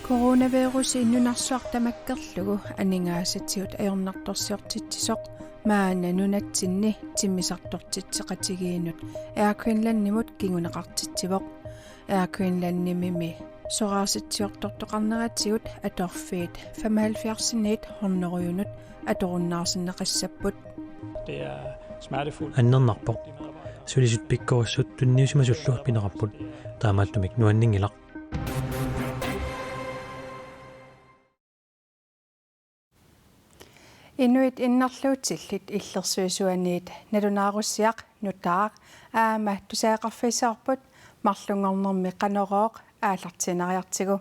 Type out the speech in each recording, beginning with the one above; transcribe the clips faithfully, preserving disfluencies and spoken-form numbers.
Coronavirusi nunarsuaq tamakkerlugu aningaasatigut ajornartorsiortitsisoq maanna nunatsinni timmisartortitseqatigiinnut Air Greenlandimut kinguneqartitsivoq. Air Greenlandimimi soraarsitsiortortoqarneratigut atorfiit femoghalvfjerdsinit hundredeniit atorunnaarsinneqassapput. Det er smertefuldt. Annernarpoq. Sulisut pikkorissut tunniusimasullu pineqarput. Taamaattumik nuanninngilaq. Inuit innarluutillit illersuisuaniit nalunaarusiaq nutaaq aamma tusagaqarfigissavarput marlunngornermi Qanorooq aallartiinnariartigu.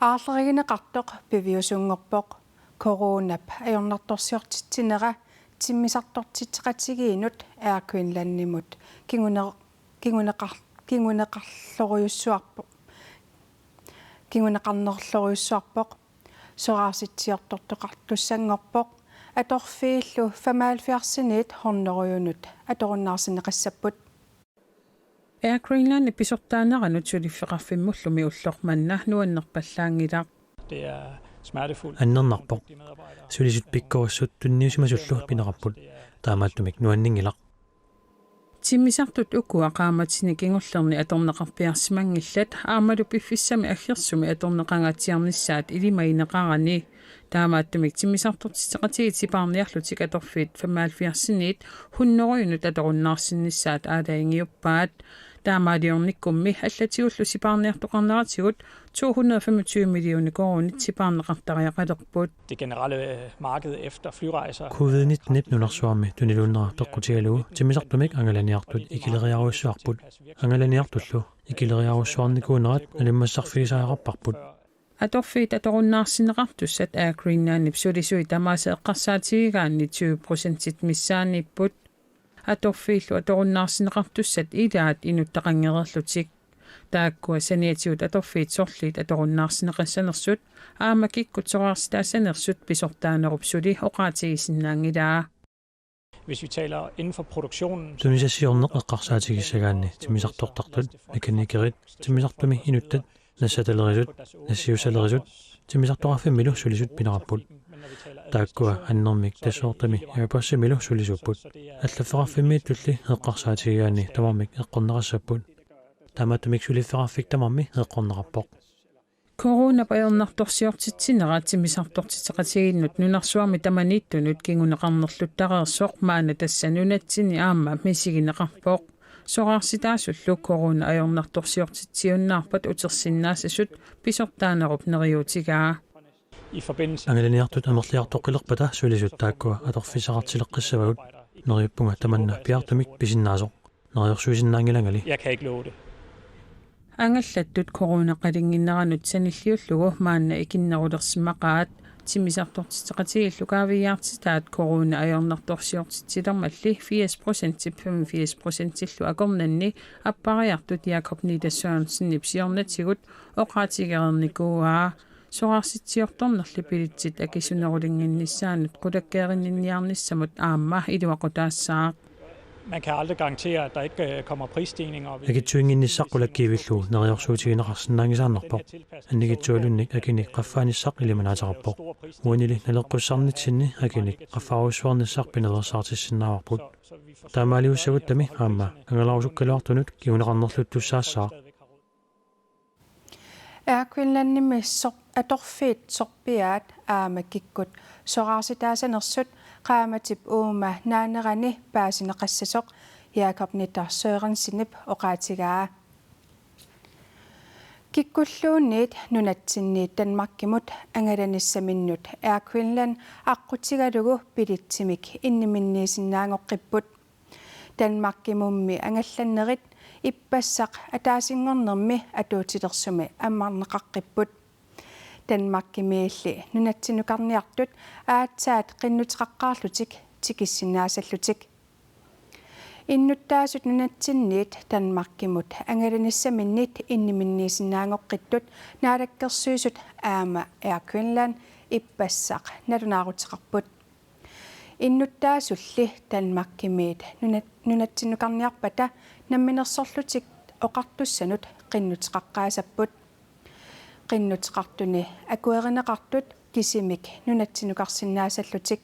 Aarlerigineqartoq piviusunngorpoq. Coronap ajornartorsiortitsinera timmisartortitseqatigiinnut Air Greenlandimut kingune-, kinguneqar-, kinguneqarlorujussuarpoq. Kinguneqarnerlorujussuarpoq. Soraarsitsiortortoqartussanngorpoq. Atorfiillu femoghalvfjerdsinit hundredeniit atorunnaarsinneqassapput. Air Greenlandip pisortaaneranut suliffeqarfimmullumi ulloq manna nuannerpallaanngilaq. Det er smertefuldt. Annernarpoq. Sulisut pikkorissut tunniusimasullu pineqarput. Taamaattumik nuanninngilaq. Timmisartut ukua qaammatini kingullerni atorneqarpiarsimanngillat aammalu piffissami aggersumi atorneqangaatsiarnissaat ilimagineqarani. Taamaattumik timmisartortitseqatigiit sipaarniarlutik atorfiit femoghalvfjerdsinit hundredeniit atorunnaarsinnissaat aalajangiuppaat. Taamaaliornikkummi allatigullu sipaarniartoqarneratigut to hundrede og femogtyve millioner koruunit sipaarneqartariaqalerput. Det generelle, øh, marked efter flyrejser. Covid nitten nunarsuarmi tuniluunnera peqqutigalugu timmisartumik angalaniartut ikileriarujussuarput. Angalaniartullu ikileriarujussuarnikuunerat nalimmassarfigisariaqarparput. Atorfiit atorunnaarsinneqartussat Air Greenlandip sulisui tamaasa eqqarsaatigigaanni tyve procentit missaanniipput. Atorfiillu atorunnaarsinneqartussat ilaat inuttaqanngereerlutik. Taakkua saniatigut atorfiit sorliit atorunnaarsinneqassanersut aamma kikkut soraarsitaassanersut pisortaanerup suli oqaatigisinnaanngilaa. Hvis vi taler inden for produktionen, så tunisassiorneq eqqarsaatigissagaanni timmisartortartut, mekanikerit, timmisartumi inuttat, nassatalerisut, nassiussalerisut, timmisartoqarfimmilu sulisut pineqarput. Taakkua annermik tassoortami Airbusimilu sulisuupput. Allaffeqarfimmiittulli eqqarsaatigigaanni tamarmik eqqorneqassapput. Taamaattumik suliffeqarfik tamarmi eqqorneqarpoq. Coronap ajornartorsiortitsinera timmisartortitseqatigiinnut nunarsuarmi tamaniittunut kinguneqarnerluttareersoq maanna tassa nunatsinni aamma misigineqarpoq. Soraarsitaasullu corona ajornartorsiortitsiunnaarpat utersinnaassasut pisortaanerup neriuutigaa. I forbindelse Angalaniartut amerliartoqqilerpata sulisut taakkua atorfissaqartileqqissavagut. Neriuppunga tamanna piaartumik pisinnaasoq. Neriorsuisinnaanngilangali. Jeg kan ikke love det. Angallattut coronaqalinnginneranut sanilliullugu maanna ikinnerulersimaqaat. Timmisartortitseqatigiillu kaaviiaartitaat corona ajornartorsiortitsilermalli firs procentip femogfirs procentillu akornanni appariartut Jakob Nieder Sørensenip siornatigut oqaatigereernikuuaa. Soraarsitsiortornerli billetsit akisunerulinnginnissaannut qulakkeerinninniarnissamut aamma iluaqutaassaaq. Man kan aldrig garantere, at der ikke, øh, kommer prisstigninger, og vi Akitsuinnginnissaq qulakkiivillugu neriorsuutigineqarsinnaanngisaannarpoq. Annikitsualunnik akinik qaffaanissaq ilimanaateqarpoq. Uanili naleqqussarnitsinni akinik qaffaarujussuarnissaq pinaveersaartissinnaavarput. Taamaaliussaguttami aamma angalarusukkaluartunut kinguneqarnerluttussaassaaq. Air Greenlandimi sor-, atorfiit sorpiaat aamma kikkut soraarsitaassanersut qaammatip uuma naanerani paasineqassasoq Jakob Nitter Sørensenip oqaatigaa. Kikkulluunniit nunatsinniit Danmarkimut angalanissaminnut Air Greenland aqqutigalugu billetsimik inniminniisinnaanngoqqipput. Danmarkimummi angallannerit ippassaq ataasinngornermi atuutilersumi ammarneqaqqipput. Danmarkimiilli nunatsinnukarniartut aatsaat qinnuteqaqqaarlutik tikissinnaassallutik. Innuttaasut nunatsinniit Danmarkimut angalanissaminnit inniminniisinnaanngoqqittut Naalakkersuisut aamma Air Greenland ippassaq nalunaaruteqarput. Innuttaasulli Danmarkimiit nuna-, nunatsinnukarniarpata namminersorlutik oqartussanut qinnuteqaqqaassapput. Qinnuteqartuni akuerineqartut kisimik nunatsinnukarsinnaasallutik.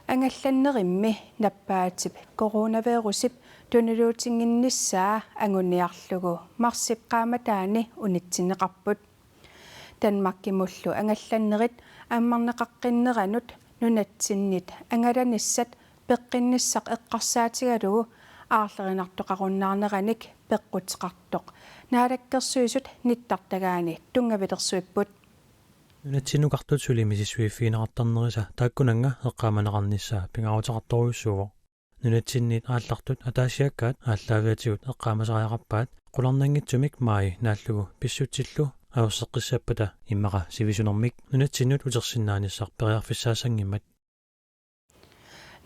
Angallannerimmi nappaatip coronavirusip tunuliutinnginnissaa anguniarlugu marsip qaammataani unitsinneqarput. Danmarkimullu angallannerit ammarneqaqqinneranut nunatsinnit angalanissat peqqinnissaq eqqarsaatigalugu aarlerinartoqarunnaarneranik peqquteqartoq Naalakkersuisut nittartagaani tunngavilersuipput. Nunatsinnukartut suli misissuiffigineqartarnerisa taakkunannga eqqaamaneqarnissaa pingaaruteqartorujussuuvoq. Nunatsinnit aallartut ataasiakkaat aallaaviatigut eqqaamasariaqarpaat qularnanngitsumik maaji naallugu pissutsillu ajoqerseqqissappata immaqa sivisunermik nunatsinnut utersinnaanissaq periarfissaassanngimmat.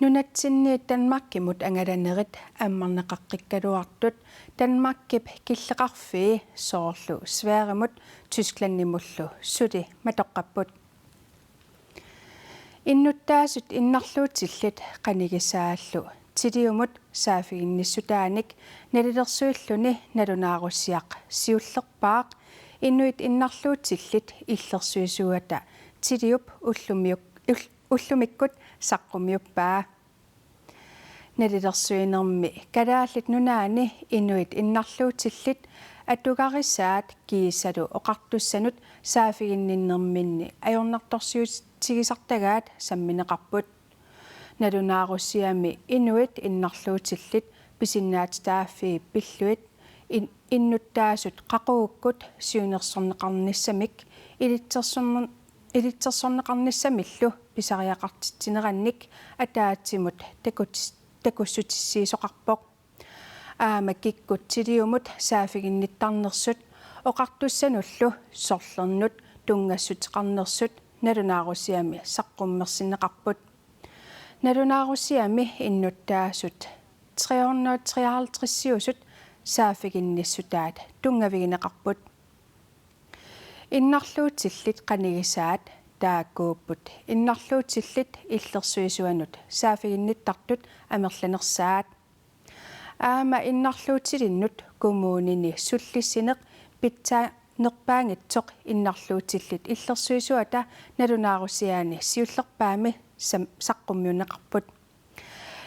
Nunatsinni Danmarkimut angalanerit ammarneqaqqikkaluartut Danmarkip killeqarfii soorlu Sverigimut Tysklandimullu suli matoqqapput. Innuttaasut innarluutillit qanigisaallu Tiliumut saaffiginnissutaannik nalilersuilluni nalunaarusiaq siullerpaaq inuit innarluutillit illersuisuata Tiliup ullumiuk-, ul-, ullumikkut saqqummiuppaa. Nalilersuinermi Kalaallit Nunaanni inuit innarluutillit atugarisaat kiisalu oqartussanut saaffiginninnerminni ajornartorsiutigisartagaat sammineqarput. Nalunaarusiami inuit innarluutillit pisinnaatitaaffii pillugit in-, innuttaasut qaqugukkut siunnersorneqarnissamik ilitsersorner-, ilitsersorneqarnissamillu pisariaqartitsinerannik ataatsimut takutis-, takussutissiisoqarpoq. Aamma kikkut Tiliumut saaffiginnittarnersut oqartussanullu sorlernut tunngassuteqarnersut nalunaarusiami saqqummersinneqarput. Nalunaarusiami innuttaasut tre hundrede og treoghalvtreds-iusut saaffiginnissutaat tunngavigineqarput. Innarluutillit qanigisaat taakkuupput innarluutillit illersuisuanut saaffiginnittartut amerlanersaat. Aamma innarluutilinnut kommunini sullissineq pitsaanerpaanngitsoq innarluutillit illersuisuata nalunaarusiaani siullerpaami sam-, saqqummiunneqarput.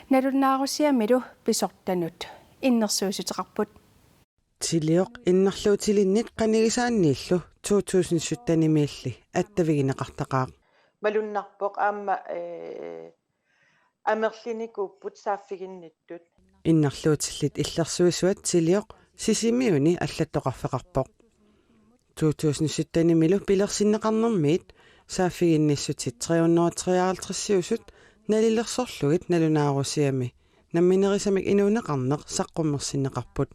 Nalunaarusiamilu pisortanut innersuussuteqarput. Tilioq innarluutilinnit qanigisaanniillu to tusind sytten-imiilli attavigineqartaqaaq. Malunnarpoq aamma, ee, amerlinikuupput saaffiginnittut. Innarluutillit illersuisuat Tilioq Sisimiuni allattoqarfeqarpoq. To tusind sytten-imilu pilersinneqarnermiit saaffiginnissutsit tre hundrede og treoghalvtreds-iusut nalilersorlugit nalunaarusiami namminerisamik inuuneqarneq saqqummersinneqarput.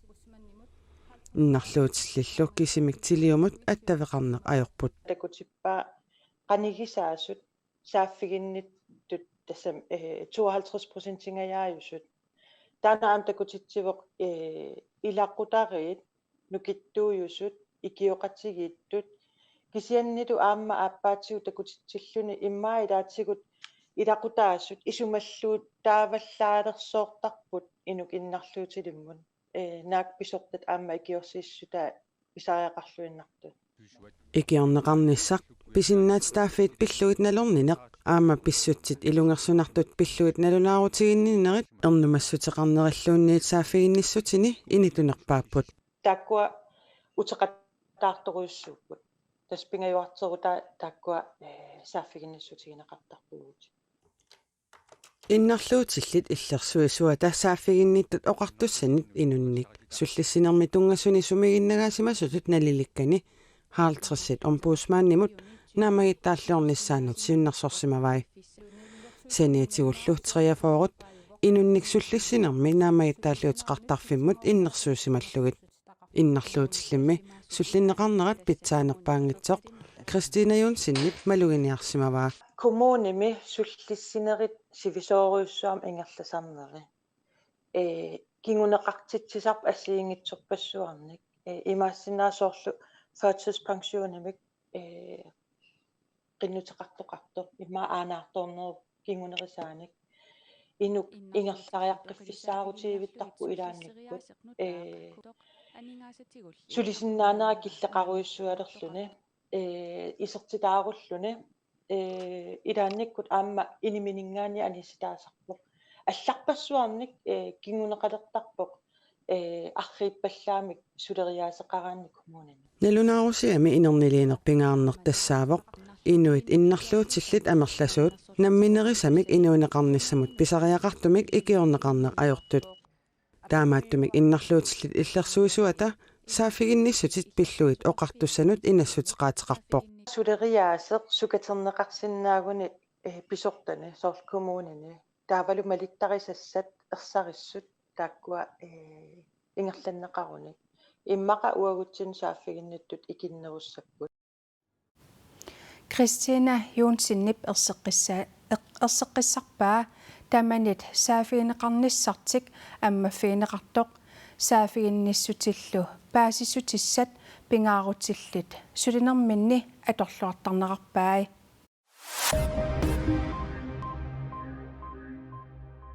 Innarluutillillu kisimik Tiliumut attaveqarneq ajorput. Takutippaa qanigisaasut saaffiginnittut tassami, eh, tooghalvtreds procentingajaajusut. Taanna aamma takutitsivoq, eh, ilaqutariit nukittuujusut, ikioqatigiittut, kisiannili aamma aappaatigut takutitsilluni immaqa ilaatigut ilaqutaasut isumalluutaavallaalersoortarput inuk innarluutilimmut. Eh, naak pisortat aamma ikiorsiissutaat pisariaqarluinnartut. Ikiorneqarnissaq pisinnaatitaaffiit pillugit nalornineq aamma pissutsit ilungersunartut pillugit nalunaarutiginninnerit ernumassuteqarnerilluunniit saaffiginnissutini initunerpaapput. Taakkua uteqattaartorujussuupput. Tassa pingajuarterutaa taakkua, eh, saaffiginnissutigineqartarpugut. Innarluutillit illersuisuata saaffiginnittut oqartussanit inunnik sullissinermi tunngasuni sumiginnagaasimasutut nalilikkani halvtredsit ombudsmandimut naammagittaalliornissaannut siunnersorsimavai. Saniatigullu treogfyrre inunnik sullissinermi naammagittaalliuteqartarfimmut innersuussimallugit. Innarluutillimmi sullinneqarnerat pitsaanerpaanngitsoq Christina Johnsenip maluginiarsimavaa. Kommunimi sullissinerit sivisoorujussuarmik ingerlasarneri. Ee, kinguneqartitsisarput assigiinngitsorpassuarnik. Ee, imaassinnaavoq soorlu førtidspensionimik, ee, qinnuteqartoqartoq, immaqa aanaartoornerup kingunerisaanik. Inuk ingerlariaqqiffissaarutiivittarput ilaannikkut, ee, sulisinnaanera killeqarujussualerluni, ee, isertitaarulluni, ee, ilaannikkut aamma inimininngaanniit anissitaasarpoq. Allarpassuarnik, ee, kinguneqalertarpoq, ee, arriippallaamik suleriaaseqaraanni kommunini. Nalunaarusiami inerniliineq pingaarneq tassaavoq inuit innarluutillit amerlasuut namminerisamik inuuneqarnissamut pisariaqartumik ikiorneqarneq ajortut. Taamaattumik innarluutillit illersuisuata saaffiginnissutit pillugit oqartussanut inassuteqaateqarpoq. Suleriaaseq sukaterneqarsinnaaguni, eh, pisortani soorlu kommunini. Taavalu malittarisassat ersarissut taakkua, eh, ingerlanneqarunik. Immaqa uagutsinnut saaffiginnittut ikinnerussapput. Christina Jonsenip erseqqissa-, er-, erseqqissarpaa tamanit saaffigineqarnissartik ammaffigineqartoq, saaffiginnissutillu paasissutissat pingaarutillit sulinerminni atorluartarnerarpai.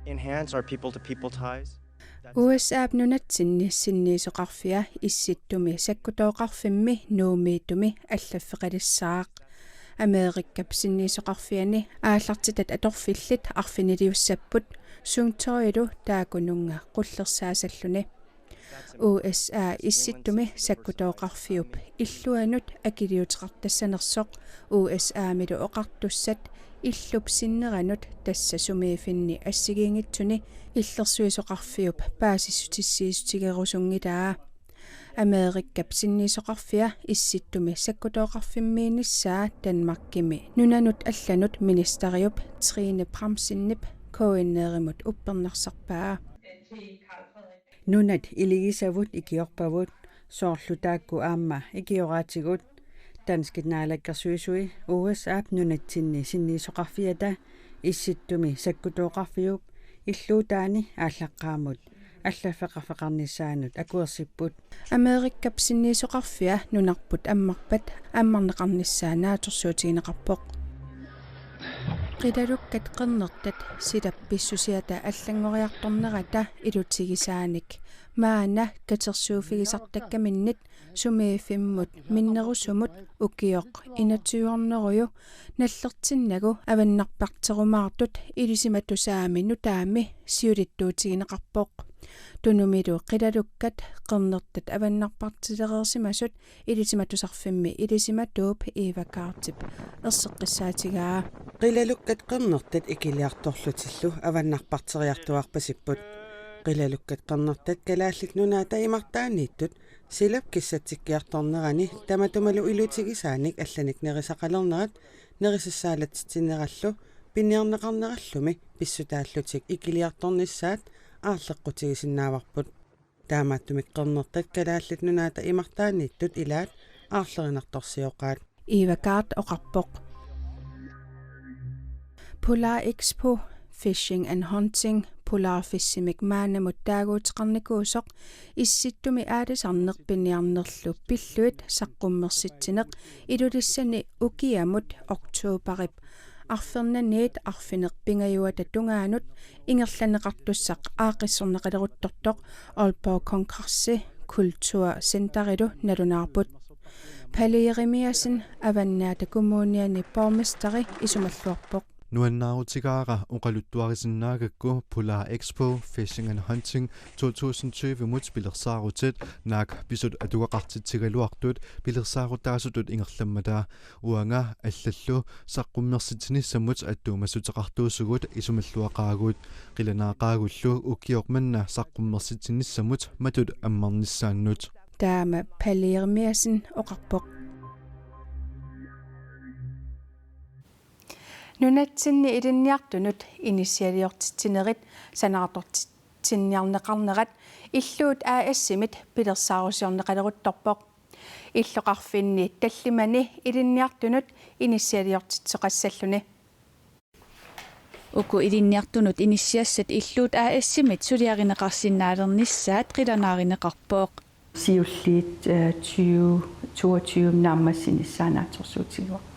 Enhance our people-to-people ties. U S A-p nunatsinni sinniisoqarfia Issittumi sakkutooqarfimmi Nuummiittumi allaffeqalissaaq. Amerikap sinniisoqarfiani aallartitat atorfillit arfiniliussapput, Sungtøjilu taakununnga qullersaasalluni. U S A Issittumi sakkutooqarfiup illuanut akiliuteqartassanersoq U S A-milu oqartussat illup sinneranut, tassa sumiiffinni assigiinngitsuni illersuisoqarfiup paasissutissiissutigerusunngilaa. Amerikap sinniisoqarfia Issittumi sakkutooqarfimmiinnissaa Danmarkimi nunanut allanut ministeriup Trine Bramsenip K N R-imut uppernarsarpaa. Nunat iligisavut ikiorpavut, soorlu taakku aamma ikioraatigut. Danskit naalakkersuisui U S A-p nunatsinni sinniisoqarfiata Issittumi sakkutooqarfiup illuutaani aallaqqaammut allaffeqarfeqarnissaanut akuersipput. Amerikap sinniisoqarfia nunarput ammarpat ammarneqarnissaa naatsorsuutigineqarpoq. Qilalukkat qernertat silap pissusiata allanngoriartornerata ilutigisaanik maanna katersuuffigisartakkaminnit sumiiffimmut minnerusumut ukioq enogtyve-orneruju nallertinnagu avannarparterumaartut ilisimatusaami nutaami siulittuutigineqarpoq. Tunumilu qilalukkat qernertat avannarpartilereersimasut Ilisimatusarfimmi ilisimatuup Eva Gaardip erseqqissaatigaa. Qilalukkat qernertat ikiliartorlutillu avannarparteriartuarpasipput. Qilalukkat qernertat Kalaallit Nunaata imartaanniittut silap kissatsikkiartornerani tamatumalu ilutigisaanik allanik nerisaqalernerat nerisassaalatsitsinerallu piniarneqarnerallumi pissutaallutik ikiliartornissaat aarleqqutigisinnaavarput. Taamaattumik qernertat Kalaallit Nunaata imartaanniittut ilaat aarlerinartorsioqaat. Eva Gaard oqarpoq. Polar Expo, Fishing and Hunting, Polar Fishimik maannamut taaguuteqarnikuusoq, Issittumi aalisarneq piniarnerlu pillugit saqqummersitsineq Ilulissani ukiamut oktobarip arfernaniit arfineq-pingajuata tungaanut ingerlanneqartussaq aaqqissorneqaleruttortoq Aalborg Kongressi Kulturcenterilu nalunaarput. Palle Jeremiassen, Avannaata Kommuniani borgmesteri, isumalluarpoq. Nuannaarutigaara oqaluttuarisinnaagakku Polar Expo Fishing and Hunting to tusind tyve-mut pilersaarutit, naak pisut atugaqartitsigaluartut pilersaarutaasutut ingerlammata. Uanga allallu saqqummersitsinissamut attuumassuteqartuusugut, isumalluaqaagut. Qilanaaqaagullu ukioq manna saqqummersitsinissamut matut ammarnissaannut. Taama Palle Jeremiassen oqarpoq. Nunatsinni ilinniartunut inissialiortitsinerit sanaartortitsinniarneqarnerat Illuut A/S-imit pilersaarusiorneqaleruttorpoq. Illoqarfinni tallimani ilinniartunut inissialiortitsisoqassalluni. Uku ilinniartunut inissiassat Illuut A/S-imit suliarineqarsinnaalereernissaat qilanaarineqarpoq. Siulliit, eh, tyve toogtyve naammassinissaa naatsorsuutigaarput.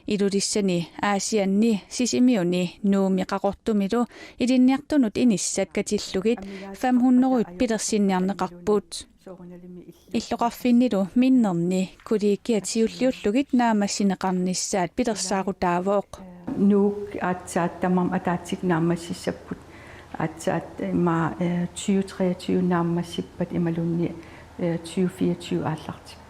Ilulissani, Aasianni, Sisimiuni, Nuummi Qaqortumilu ilinniartunut inissat katillugit fem hundrede pilersinniarneqarput. Illoqarfinnilu minnerni kollegiat siulliullugit naammassineqarnissaat pilersaarutaavoq. Nuuk aatsaat tamarmik ataatsikkut naammassissapput. Aatsaat ima, eh, tyve treogtyve naammassippat imaluunniit, eh, tyve fireogtyve aallartippat.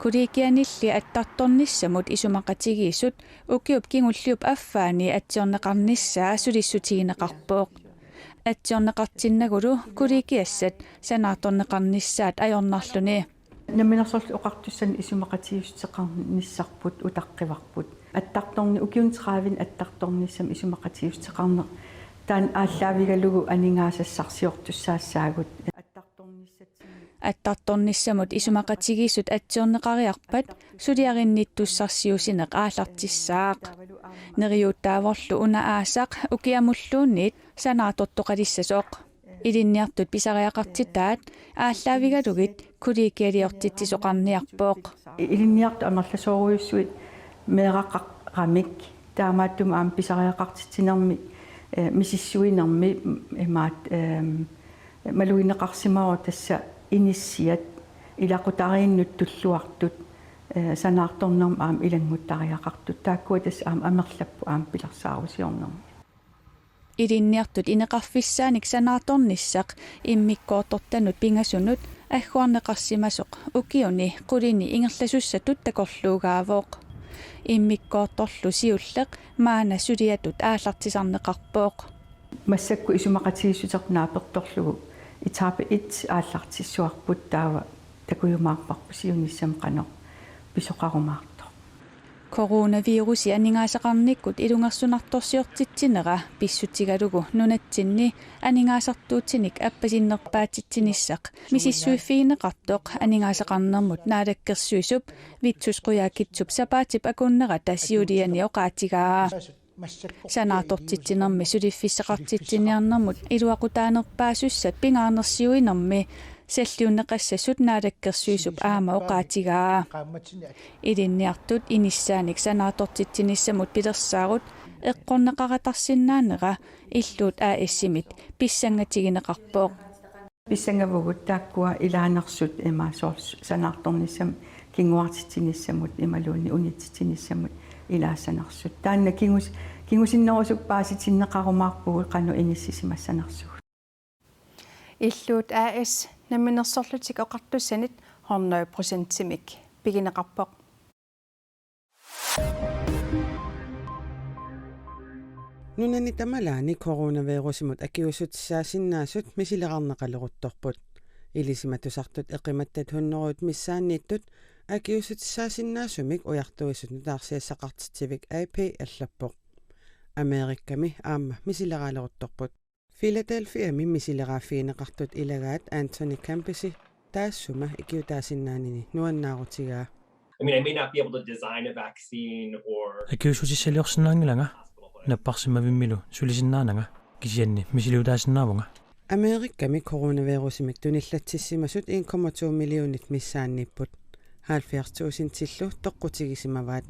Kollegianilli attartornissamut isumaqatigiissut ukiup kingulliup affaani atsiorneqarnissaa sulissutigineqarpoq. Atsiorneqartinnagulu kollegiassat sanaartorneqarnissaat ajornarluni. Namminersorlutik Oqartussanit isumaqatigiissuteqarnissarput utaqqivarput. Attartorni-, ukiuni tredive attartornissamut isumaqatigiissuteqarneq taanna aallaavigalugu aningaasassarsiortussaassaagut. Attartornissamut isumaqatigiissut atsiorneqariarpat suliarinnittussarsiuussineq aallartissaaq. Neriuuttaavorlu una aasaq ukiamulluunniit sanaartortoqalissasoq. Ilinniartut pisariaqartitaat aallaavigalugit kollegialiortitsisoqarniarpoq. Ilinniartut amerlasoorujussuit meeraqaramik taamaattumik aamma pisariaqartitsinermi, eh, misissuinermi imaat, ehm, malugineqarsimavoq tassa inissiat ilaqutariinnut tulluartut, eh, sanaartornermut aamma ilannguttariaqartut. Taakkua tassa aamma amerlapput aamma pilersaarusiornermi. Ilinniartut ineqarfissaannik sanaartornissaq immikkoortortanut pingasunut agguarneqarsimasoq ukiuni qulini ingerlasussatut takorluugaavoq. Immikkoortorlu siulleq maanna suliatut aallartisarneqarpoq. Massakkut isumaqatigiissuteq naapertorlugu etape et aallartissuarput, taava takujumaarparput siunissami qanoq pisoqarumaartoq. Coronavirusi aningaasaqarnikkut ilungersunartorsiortitsinera pissutigalugu nunatsinni aningaasartuutinik appasinnerpaatitsinissaq misissuiffigineqartoq aningaasaqarnermut naalakkersuisup Vittus Qujaukitsup sapaatip akunnerata siuliani oqaatigaa. Sanaartortitsinermi suliffissaqartitsinniarnermut iluaqutaanerpaasussat pingaarnersiuinermi salliunneqassassut naalakkersuisup aamma oqaatigaa. Ilinniartut inissaanik sanaartortitsinissamut pilersaarut eqqorneqaratarsinnaanera Illuut A/S-imit pissangatigineqarpoq. Pissangavugut taakkua ilaanersut ima soorlu sanaartornissamut kinguartitsinissamut imaluunniit unitsitsinissamut ilaassanersut. Taanna kingus-, kingusinnerusukkut paasitinneqarumaarpugut qanoq inissisimassanersugut. Illuut A/S Namminersorlutik Oqartussanit hundrede procentimik pigineqarpoq. Nunani tamalaani coronavirusimut akiuussutissaasinnaasut misilerarneqaleruttorput. Ilisimatusartut eqimattat hunnorujut missaanniittut akiuussutissaasinnaasumik ujartuisut nutaarsiassaqartitsivik A P allappoq. Amerikami aamma misileraaleruttorput. Philadelphiami misileraaffigineqartut ilagaat Anthony Campisi taassuma ikiuutaasinnaanini nuannaarutigaa. I mean, I may not be able to design a vaccine or Akiuussutissaliorsinnaanngilanga, napparsimmavimmilu sulisinnaananga, kisianni misiliutaasinnaavunga. Amerikami coronavirusimik tunillatsissimasut en komma to millionit missaanniipput. Halvfjerds tusindillu toqqutigisimavaat.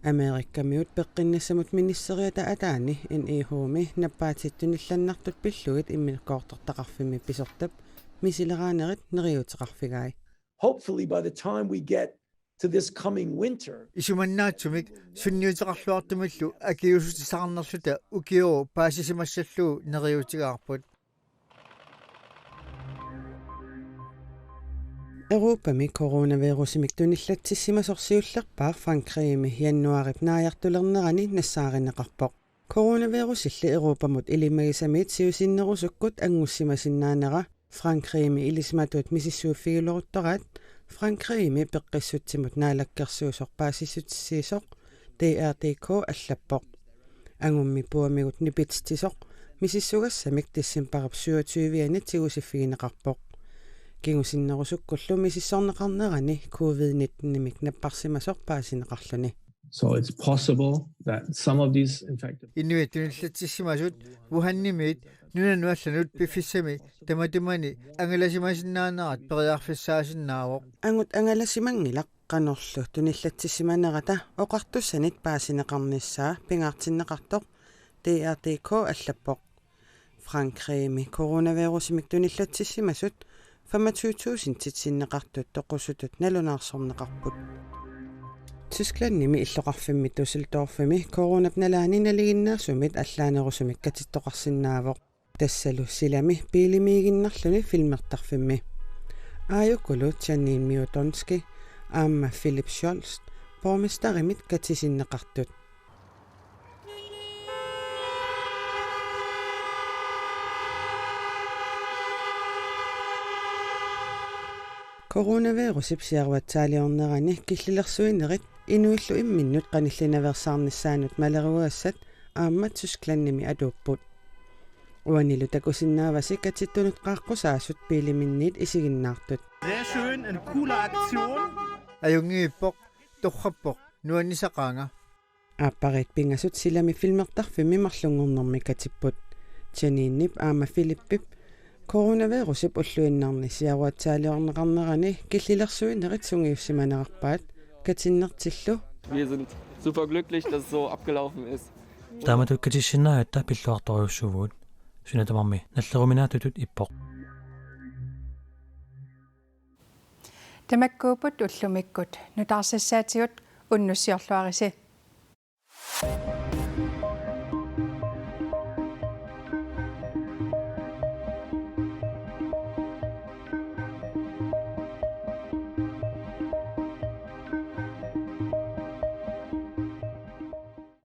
Amerikamiut peqqinnassamut ministeriata ataani N I H-mi nappaatit tunillannartut pillugit immikkoortortaqarfimmi pisortap misileraanerit neriuuteqarfigai. Hopefully, by the time we get to this coming winter, Isumannaatsumik sunniuteqarluartumillu akiuussutissaqarnerluta ukiooq paasisimassallugu neriuutigaarput. Europami coronavirusimik tunillatsissimasoq siullerpaaq Frankrigimi januaarip naajartulernerani nassaarineqarpoq. Coronavirusilli Europamut ilimagisamiit siusinnerusukkut angussimasinnaanera Frankrigimi ilisimatut misissuiffigileruttoraat Frankrigimi peqqissutsimut naalakkersuisoq paasissutissiisoq D R D K allappoq. Angummi puamigut nipititsisoq misissugassamik decembarip syvogtyve-ani tigusiffigineqarpoq. Kingusinnerusukkullu misissorneqarnerani covid nitten-imik napparsimasoq paasineqarluni. So it's possible that some of these infected Inuit tunillatsissimasut Wuhanimiit Nunanut allanut piffissami tamatumani angalasimasinnaaneraat periarfissaasinnaavoq. Angut angalasimanngilaq qanorlu tunillatsissimanerata oqartussanit paasineqarnissaa pingaartinneqartoq D R D K allappoq. Frankrigimi coronavirusimik tunillatsissimasut femogtyve tusindit sinneqartut toqusutut nalunaarsorneqarput. Tysklandimi illoqarfimmi Düsseldorfimi coronap nalaani nalinginnaasumit allaanerusumik katittoqarsinnaavoq. Tassalu silami biilimiiginnarluni filmertarfimmi. Aajukulu Janine Miodonski aamma Philip Scholz borgmesterimit katisinneqartut. Coronavirusip siaruatsaaliornerani killilersuinerit inuillu imminnut qanillinaveersaarnissaannut maleruagassat aamma Tysklandimi atuupput. Uanilu takusinnaavasi katittunut qaaqqusaasut biiliminniit isiginnaartut. Sehr schön, eine coole Aktion. Ajunngivippoq, torrappoq, nuannisaqaanga. Aappariit pingasut silami filmertarfimmi marlunngornermi katipput. Janinep aamma Philipip coronavirusip ulluinnarni siaruatsaaliorneqarnerani killilersuinerit sungiussimanerarpaat katinnertillu. Wir sind super glücklich, dass es so abgelaufen ist. Taamatut katissinnaagatta pilluartorujussuuvugut. Suna tamarmi nalleruminaatutut ippoq. Tamakkuupput ullumikkut nutaarsiassaatigut, unnussiorluarisi.